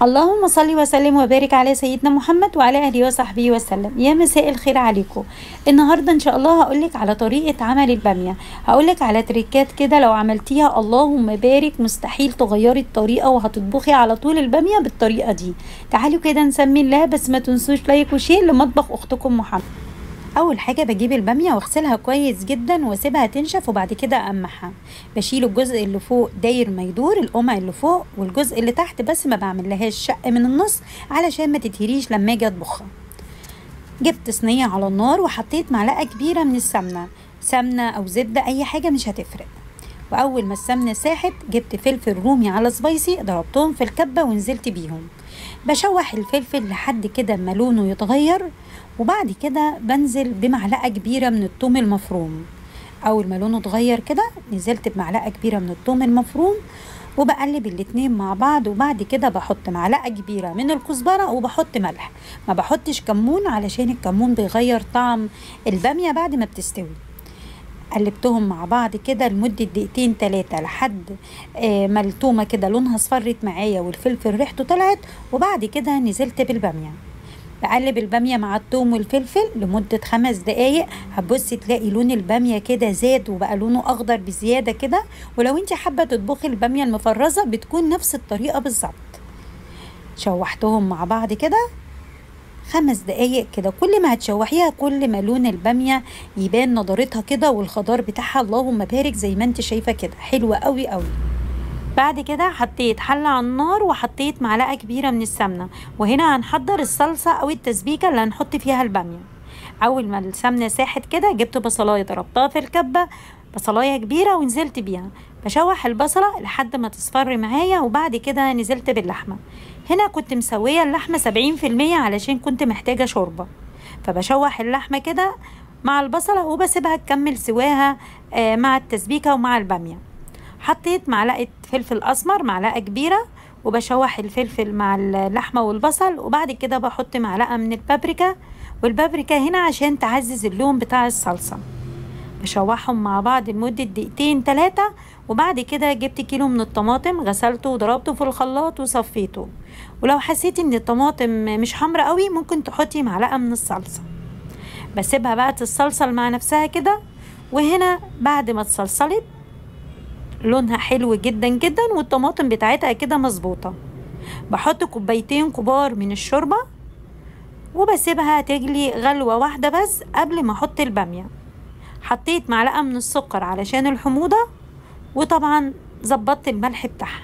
اللهم صل وسلم وبارك على سيدنا محمد وعلى اهله وصحبه وسلم. يا مساء الخير عليكم. النهارده ان شاء الله هقولك على طريقه عمل الباميه، هقولك على تريكات كده لو عملتيها اللهم بارك مستحيل تغيري الطريقة وهتطبخي على طول الباميه بالطريقة دي. تعالوا كده نسمي الله، بس ما تنسوش like و share لمطبخ اختكم محمد. اول حاجة بجيب الباميه واغسلها كويس جدا واسيبها تنشف، وبعد كده اقمعها. بشيل الجزء اللي فوق داير ما يدور، القمع اللي فوق والجزء اللي تحت، بس ما بعملهاش شق من النص علشان ما تتهريش لما اجي اطبخها. جبت صينية على النار وحطيت معلقه كبيرة من السمنة، سمنه او زبدة اي حاجة مش هتفرق. واول ما السمنة ساحت جبت فلفل رومي على spicy، ضربتهم في الكبه ونزلت بيهم. بشوح الفلفل لحد كده ما لونه يتغير، وبعد كده بنزل بمعلقه كبيرة من الثوم المفروم. اول ما لونه اتغير كده نزلت بمعلقه كبيرة من الثوم المفروم وبقلب الاتنين مع بعض. وبعد كده بحط معلقه كبيرة من الكزبره وبحط ملح، ما بحطش كمون علشان الكمون بيغير طعم الباميه بعد ما بتستوي. قلبتهم مع بعض كده لمدة دقيقتين تلاتة لحد ما التومه كده لونها اصفرت معايا والفلفل ريحته طلعت. وبعد كده نزلت بالباميه، بقلب الباميه مع الثوم والفلفل لمدة 5 دقايق. هتبصي تلاقي لون الباميه كده زاد وبقى لونه اخضر بزيادة كده. ولو انت حابة تطبخي الباميه المفرزه بتكون نفس الطريقة بالظبط. شوحتهم مع بعض كده 5 دقايق كده. كل ما هتشوحيها كل ما لون الباميه يبان نضارتها كده والخضار بتاعها اللهم بارك زي ما انت شايفه كده، حلوة قوي قوي. بعد كده حطيت حله على النار وحطيت معلقه كبيرة من السمنة، وهنا هنحضر الصلصه او التسبيكه اللي هنحط فيها الباميه. اول ما السمنة ساحت كده جبت بصلايه ضربتها في الكبه، بصلايه كبيرة، ونزلت بيها. بشوح البصله لحد ما تصفر معايا، وبعد كده نزلت باللحمه. هنا كنت مسويه اللحمة 70% علشان كنت محتاجه شوربة، فبشوح اللحمة كده مع البصله وبسيبها تكمل سواها مع التسبيكه ومع الباميه. حطيت معلقه فلفل اسمر، معلقه كبيرة، وبشوح الفلفل مع اللحمة والبصل. وبعد كده بحط معلقه من البابريكا، والبابريكا هنا عشان تعزز اللون بتاع الصلصه. بشوحهم مع بعض لمدة دقيقتين تلاتة. وبعد كده جبت كيلو من الطماطم، غسلته وضربته في الخلاط وصفيته. ولو حسيتي ان الطماطم مش حمرا قوي ممكن تحطي معلقه من الصلصه. بسيبها بقى تتصلصل مع نفسها كده. وهنا بعد ما اتصلصلت لونها حلو جدا جدا والطماطم بتاعتها كده مظبوطة. بحط كوبايتين كبار من الشوربة وبسيبها تجلي غلوه واحدة بس قبل ما احط الباميه. حطيت معلقه من السكر علشان الحموضة، وطبعا ظبطت الملح بتاعها.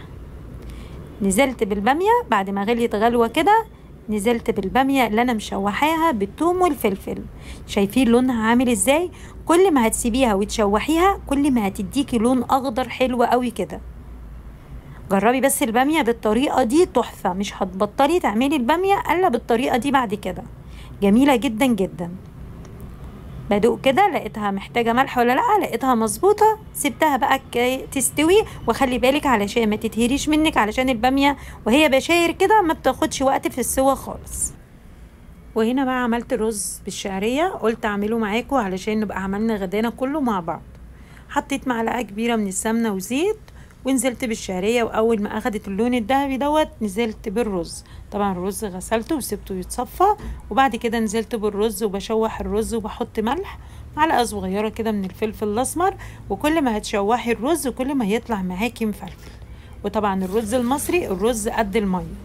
نزلت بالباميه بعد ما غليت غلوه كده، نزلت بالباميه اللي انا مشوحاها بالثوم والفلفل. شايفين لونها عامل ازاي؟ كل ما هتسيبيها وتشوحيها كل ما هتديكي لون اخضر حلو قوي كده. جربي بس الباميه بالطريقة دي تحفة، مش هتبطلي تعملي الباميه الا بالطريقة دي بعد كده، جميلة جدا جدا. بدوق كده لقيتها محتاجه ملح ولا لا، لقيتها مظبوطة، سبتها بقى تستوي. وخلي بالك علشان ما تتهريش منك، علشان الباميه وهي بشاير كده ما بتاخدش وقت في السوا خالص. وهنا بقى عملت رز بالشعريه، قلت اعمله معاكم علشان نبقى عملنا غدانا كله مع بعض. حطيت معلقه كبيرة من السمنة وزيت ونزلت بالشعريه، واول ما اخدت اللون الذهبي دوت نزلت بالرز. طبعا الرز غسلته وسبته يتصفى، وبعد كده نزلت بالرز وبشوح الرز وبحط ملح، معلقه صغيرة كده من الفلفل الاسمر. وكل ما هتشوحي الرز كل ما هيطلع معاكي مفلفل. وطبعا الرز المصري الرز قد المية.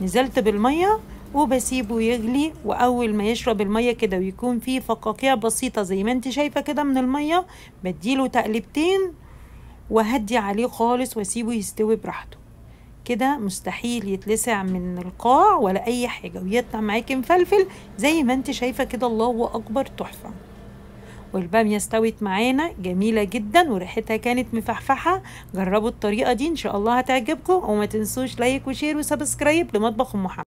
نزلت بالمية وبسيبه يغلي، واول ما يشرب المية كده ويكون فيه فقاقيع بسيطة زي ما انت شايفه كده من المية، بديله تقلبتين وهدي عليه خالص واسيبه يستوي براحته كده، مستحيل يتلسع من القاع ولا اي حاجة، ويطلع معاكي مفلفل زي ما انت شايفه كده. الله اكبر، تحفة. والباميه استوت معانا جميلة جدا وريحتها كانت مفحفحه. جربوا الطريقة دي ان شاء الله هتعجبكم، وما تنسوش like و share و subscribe لمطبخ ام محمد.